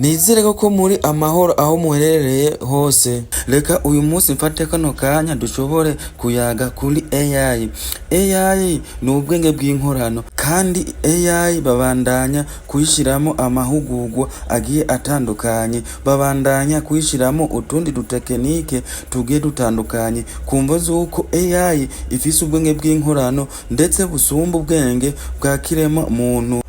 Nizere ko muri amahoro aho muherereye hose. Reka uyu munsi mfate kano kanya dushobore kuyaga kuri AI. AI ni ubwenge bw'inkorano, kandi AI babandanya kuyishiramo amahugurwa agiye atandukanye, babandanya kuyishiramo utundi dutekinike tugiye dutandukanye, kumvo z'uko AI ifise ubwenge bw'inkorano ndetse busumba ubwenge bwa kiremwa muntu.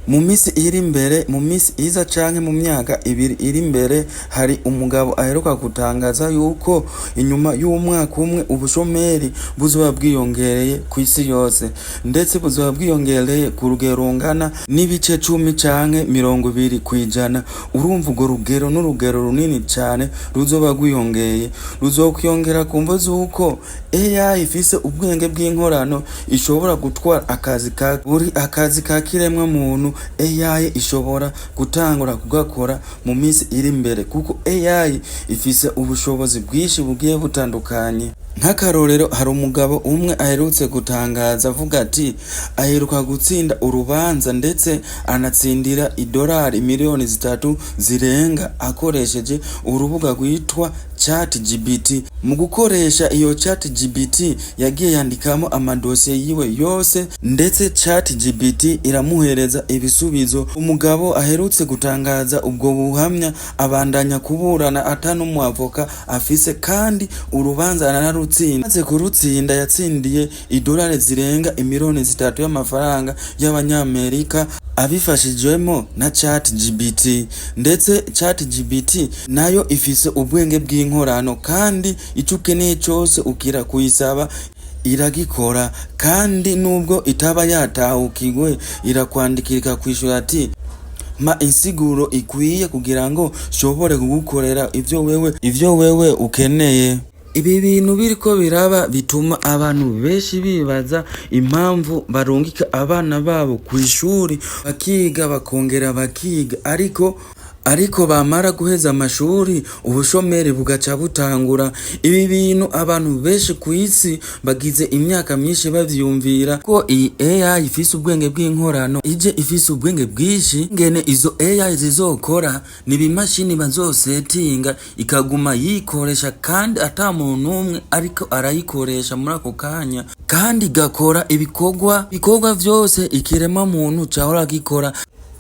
Mu misi iri imbere, mu misi iza canke mu myaka 2 iri imbere, hari umugabo aheruka gutangaza yuko inyuma y'umwaka umwe ubushomeri buzoba bwiyongereye kw'isi yose, ndetse buzoba bwiyongereye ku rugero rungana n'ibice 10 canke 20%. Urumva urwo rugero n'urugero runini cane ruzoba rwiyongeye, ruzokwiyongera ku mvo z'uko AI ifise ubwenge bw'inkorano ishobora gutwara akazi ka buri akazi ka kiremwa muntu. AI ishobora gutangura kugakora mu misi iri imbere, kuko AI ifise ubushobozi bwinshi bugiye butandukanye. Nk'akarorero, hari umugabo umwe aherutse gutangaza avuga ati aheruka gutsinda urubanza, ndetse anatsindira idolari miliyoni 3 zirenga akoresheje urubuga rwitwa ChatGPT. Mu gukoresha iyo ChatGPT, yagiye yandikamo amadosiye yiwe yose, ndetse ChatGPT iramuhereza ibisubizo. Umugabo aherutse gutangaza ubwo buhamya abandanya kuburana ata n'umwavoka afise, kandi urubanza aranarutsinda. Amaze kurutsinda, yatsindiye idolari zirenga imiliyoni 3 y'amafaranga y'abanyamerika abifashijwemo na ChatGPT. Ndetse ChatGPT nayo ifise ubwenge bw'inkorano, kandi ico ukeneye cose ukira kuyisaba iragikora, kandi nubwo itaba yatahukirwe irakwandikira ikakwishura ati: "Mpa insiguro ikwiye kugira ngo nshobore kugukorera ivyo wewe ukeneye." Ibi bintu biriko biraba bituma abantu benshi bibaza impamvu barungika abana babo kw'ishuri, bakiga, bakongera bakiga, ariko bamara guheza amashuri ubushomeri bugaca butangura. Ibi bintu abantu benshi kw'isi bagize imyaka myinshi bavyiyumvira, ko iyi AI ifise ubwenge bw'inkorano ije ifise ubwenge bwinshi. Ngene izo AI zizokora ni ibimashini bazosetinga ikaguma yikoresha, kandi ata muntu n'umwe ariko arayikoresha muri ako kanya, kandi igakora ibikorwa vyose ikiremwa muntu cahora gikora.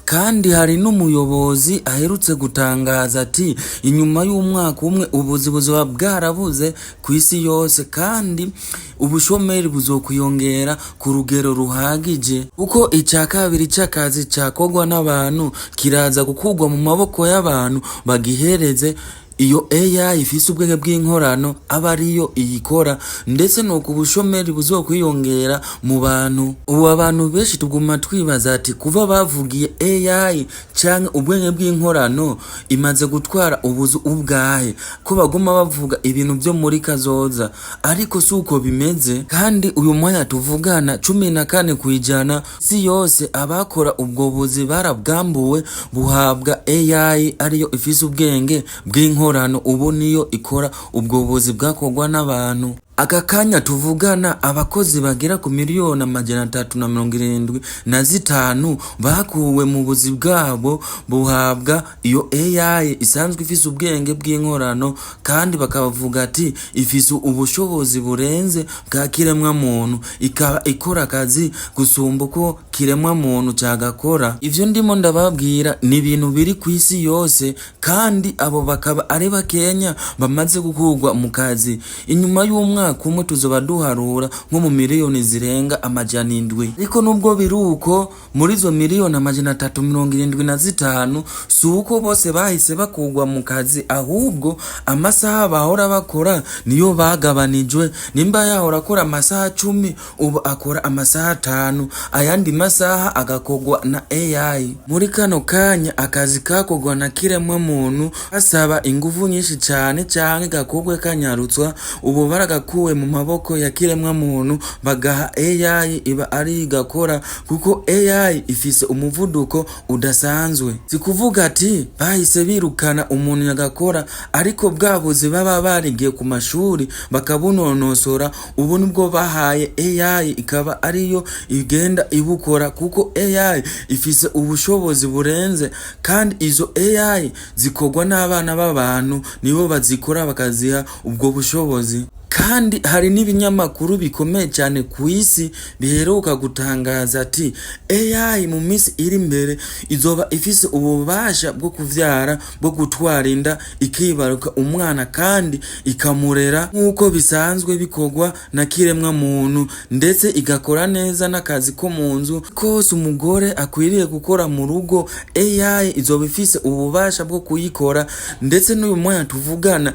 Kandi hari n'umuyobozi aherutse gutangaza ati inyuma y'umwaka umwe ubuzi buzoba bwarabuze kw'isi yose, kandi ubushomeri buzokwiyongera ku rugero ruhagije, kuko ica kabiri c'akazi cakorwa n'abantu kiraza gukurwa mu maboko y'abantu, bagihereze iyo AI ifise ubwenge bw'inkorano aba ariyo iyikora, ndetse nuko ubushomeri buzokwiyongera mu bantu. Ubu abantu benshi tuguma twibaza ati kuva bavugiye AI canke ubwenge bw'inkorano imaze gutwara ubuzu ubwahe, ko baguma bavuga ibintu vyo muri kazoza? Ariko si uko bimeze. Kandi uyu mwanya tuvugana, 14% si yose abakora ubwo buzi barabwambuwe, buhabwa AI ariyo ifise ubwenge bw'inkorano. Ubu niyo ikora ubwo buzi bwakorwa n'abantu. Aka kanya tuvugana, abakozi bagera ku miliyoni 375 bakuwe mu buzi bwabo, buhabwa iyo AI isanzwe ifise ubwenge bw'inkorano, kandi bakavuga ati ifise ubushobozi burenze bwa kiremwa muntu, ikaba ikora akazi gusumba uko kiremwa muntu cagakora. Ivyo ndimo ndababwira ni ibintu biri kw'isi yose, kandi abo bakaba ari bakenya bamaze gukurwa mu kazi. Inyuma y'umwaka umwe tuzoba duharura nko mu miliyoni zirenga 700. Ariko nubwo biri uko, muri izo miliyoni 375, si uko bose bahise bakurwa mu kazi, ahubwo amasaha bahora bakora niyo bagabanijwe. Nimba yahora akora amasaha 10, ubu akora amasaha 5, ayandi masaha agakorwa na AI. Muri kano kanya, akazi kakorwa na kiremwa muntu gasaba inguvu nyinshi cane canke gakorwe kanyarutswa, ubu baragakuye. barabukuwe mu maboko ya kiremwa muntu bagaha AI, iba ari igakora, kuko AI ifise umuvuduko udasanzwe. Si kuvuga ati bahise birukana umuntu yagakora, ariko bwa buzi baba barigiye ku mashuri bakabunonosora, ubu nibwo bahaye AI, ikaba ariyo igenda ibukora, kuko AI ifise ubushobozi burenze. Kandi izo AI zikorwa n'abana b'abantu, nibo bazikora bakaziha ubwo bushobozi. Kandi hari n'ibinyamakuru bikomeye cyane ku isi biheruka gutangaza ati AI mu minsi iri imbere izoba ifise ububasha bwo kuvyara, bwo gutwara inda, ikibaruka umwana kandi ikamurera nk'uko bisanzwe bikorwa na kiremwa muntu, ndetse igakora neza n'akazi ko mu nzu kose umugore akwiriye gukora mu rugo. AI izoba ifise ububasha bwo kuyikora. Ndetse n'uyu mwanya tuvugana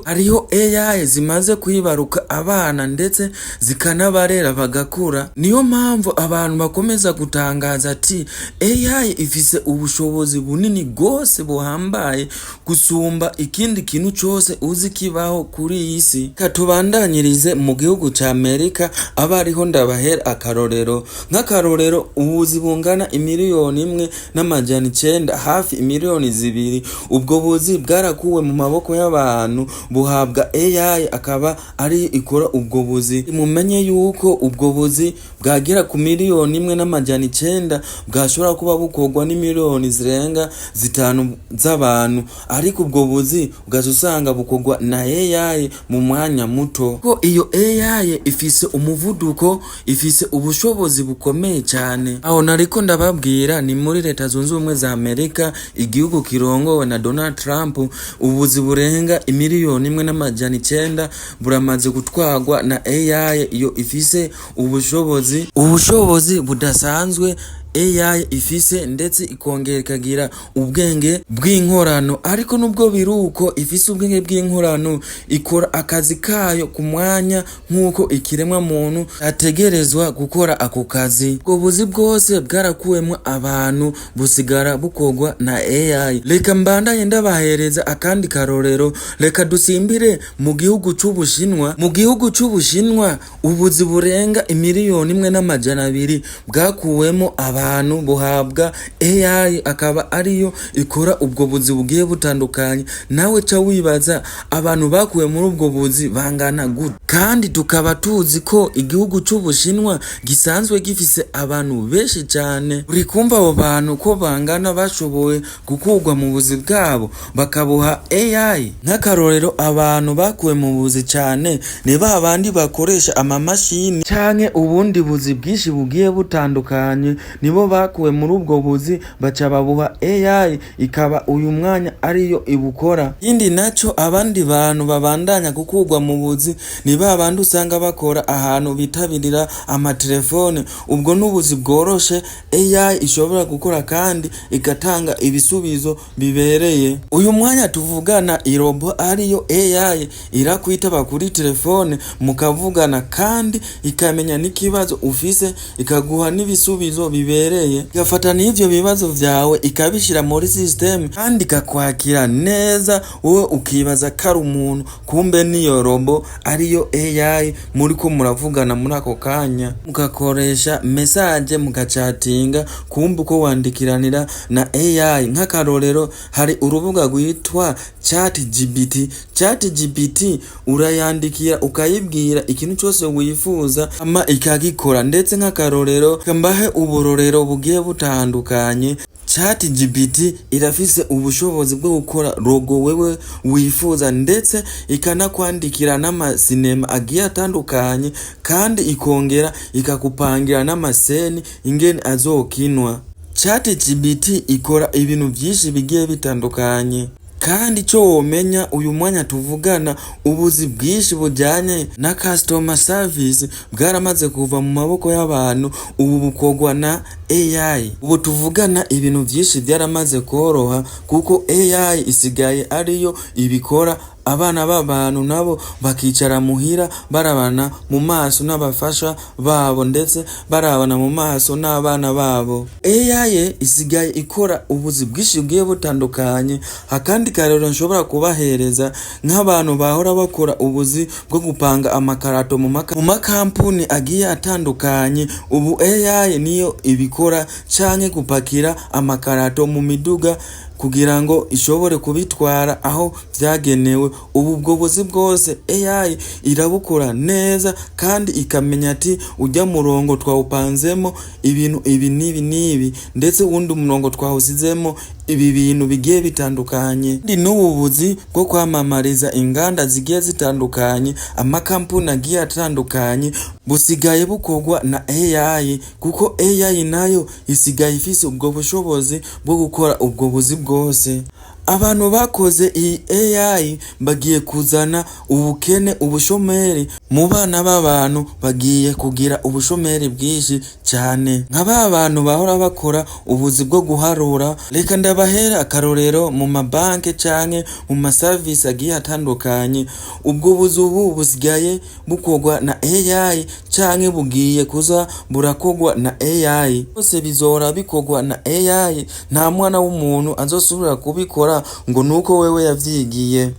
hariho AI zimaze kwibaruka abana, ndetse zikanabarera bagakura. Niyo mpamvu abantu bakomeza gutangaza ati AI ifise ubushobozi bunini gose buhambaye gusumba ikindi kintu cose uzi kibaho kuri iyi si. Katubandanyirize mu gihugu ca Amerika, aba ariho ndabahera akarorero. Nk'akarorero, ubuzi bungana 1,900,000, hafi 2 miliyoni, ubwo buzi bwarakuwe mu maboko y'abantu buhabwa AI, akaba ari ikora ubwo buzi. Mumenye yuko ubwo buzi bwagera ku 1,900,000 bwashobora kuba bukorwa n'imiliyoni zirenga 5 z'abantu, ariko ubwo buzi ugaca usanga bukorwa na AI mu mwanya muto, ko iyo AI ifise umuvuduko, ifise ubushobozi bukomeye cyane. Aho nariko ndababwira ni muri Leta Zunze Ubumwe za Amerika, igihugu kirongowe na Donald Trump. Ubuzi burenga 1,900,000 buramaze gutwarwa na AI, iyo ifise ubushobozi budasanzwe AI ifise, ndetse ikongera ikagira ubwenge bw'inkorano. Ariko nubwo biruko ifise ubwenge bw'inkorano, ikora akazi kayo ku mwanya nk'uko ikiremwa muntu ategerezwa gukora ako kazi. Ubwo buzi bwose bwarakuwemwo abantu, busigara bukorwa na AI. Reka mbandanye ndabahereza akandi karorero. Reka dusimbire mu gihugu c'Ubushinwa. Mu gihugu c'Ubushinwa, ubuzi burenga 1,200,000 bwakuwemo abantu buhabwa AI, akaba ariyo ikora ubwo buzi bugiye butandukanye. Nawe ca wibaza abantu bakuwe muri ubwo buzi bangana gute? Kandi tukaba tuzi ko igihugu c'Ubushinwa gisanzwe gifise abantu benshi cyane. Uri kumva abo bantu ko bangana bashoboye gukurwa mu buzi bwabo bakabuha AI? Nk'akarorero, abantu bakuwe mu buzi cyane ni ba bandi bakoresha amamashini canke ubundi buzi bwinshi bugiye butandukanye, nibo bakuwe muri ubwo buzi baca babuha AI, ikaba uyu mwanya ariyo ibukora. Ikindi naco, abandi bantu babandanya gukurwa mu buzi ni ba bandi usanga bakora ahantu bitabirira amatelefone. Ubwo n'ubuzi bworoshe AI ishobora gukora kandi igatanga ibisubizo bibereye. Uyu mwanya tuvugana, irobot ariyo AI irakwitaba kuri telefone mukavugana, kandi ikamenya n'ikibazo ufise, ikaguha n'ibisubizo bibereye, igafata n'ivyo bibazo vyawe ikabishira muri system, kandi ikakwakira neza. Wowe ukibaza ko ari umuntu, kumbe niyo robot ariyo AI muriko muravugana muri ako kanya, mugakoresha message, mugacatinga, kumbe uko wandikiranira na AI. Nk'akarorero, hari urubuga rwitwa ChatGPT. ChatGPT urayandikira ukayibwira ikintu cyose wifuza, ama ikagikora. Ndetse nk'akarorero, mbahe uburorero bugiye butandukanye. ChatGPT irafise ubushobozi bwo gukora logo wewe wifuza, ndetse ikanakwandikira n'amasinema agiye atandukanye, kandi ikongera ikakupangira n'amascene ingene azokinwa. ChatGPT ikora ibintu vyinshi bigiye bitandukanye. Kandi ico womenya, uyu mwanya tuvugana, ubuzi bwinshi bujanye na customer service bwaramaze kuva mu maboko y'abantu, ubu bukorwa na AI. Ubu tuvugana ibintu vyinshi vyaramaze koroha, kuko AI isigaye ariyo ibikora. Abana b'abantu nabo bakicara muhira barabana mu maso n'abafasha babo, ndetse barabana mu maso n'abana babo. AI isigaye ikora ubuzi bwinshi bugiye butandukanye. Akandi karero nshobora kubahereza, nk'abantu bahora bakora ubuzi bwo gupanga amakarato mu makampuni agiye atandukanye, ubu AI niyo ibikora, canke gupakira amakarato mu miduga kugira ngo ishobore kubitwara aho vyagenewe. Ubu ubwo buzi bwose AI irabukora neza, kandi ikamenya ati urya murongo twawupanzemo ibintu ibi n'ibi n'ibi, ndetse uwundi murongo twawusizemo ibi bintu bigiye bitandukanye. Kandi n'ubu buzi bwo kwamamariza inganda zigiye zitandukanye, amakampuni agiye atandukanye, busigaye bukorwa na AI, kuko AI nayo isigaye ifise ubwo bushobozi bwo gukora ubwo buzi bwose. Abantu bakoze iyi AI bagiye kuzana ubukene, ubushomeri mu bana b'abantu, bagiye kugira ubushomeri bwinshi cyane, nka ba bantu bahora bakora ubuzi bwo guharura. Reka ndabahera akarorero mu mabanki canke mu masavisi agiye atandukanye. Ubwo buzi ubu busigaye bukorwa na AI, canke bugiye kuza burakorwa na AI. Byose bizora bikorwa na AI, nta mwana w'umuntu azosubira kubikora ngo nuko wewe yavyigiye.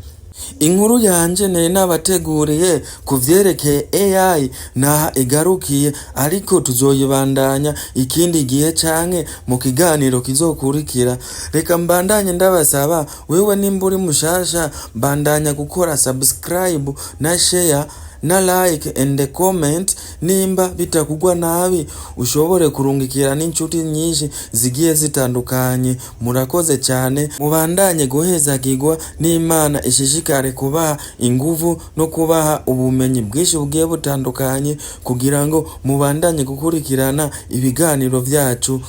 Inkuru yanje nari nabateguriye ku vyerekeye AI naha igarukiye, ariko tuzoyibandanya ikindi gihe canke mu kiganiro kizokurikira. Reka mbandanye ndabasaba, wewe nimba uri mushasha, bandanya gukora subscribe na share na like and comment. Nimba bitakugwa nabi, ushobore kurungikira n'inshuti nyinshi zigiye zitandukanye. Murakoze cyane, mubandanye guhezagirwa n'Imana, ishishikare kubaha inguvu no kubaha ubumenyi bwinshi bugiye butandukanye kugira ngo mubandanye gukurikirana ibiganiro vyacu.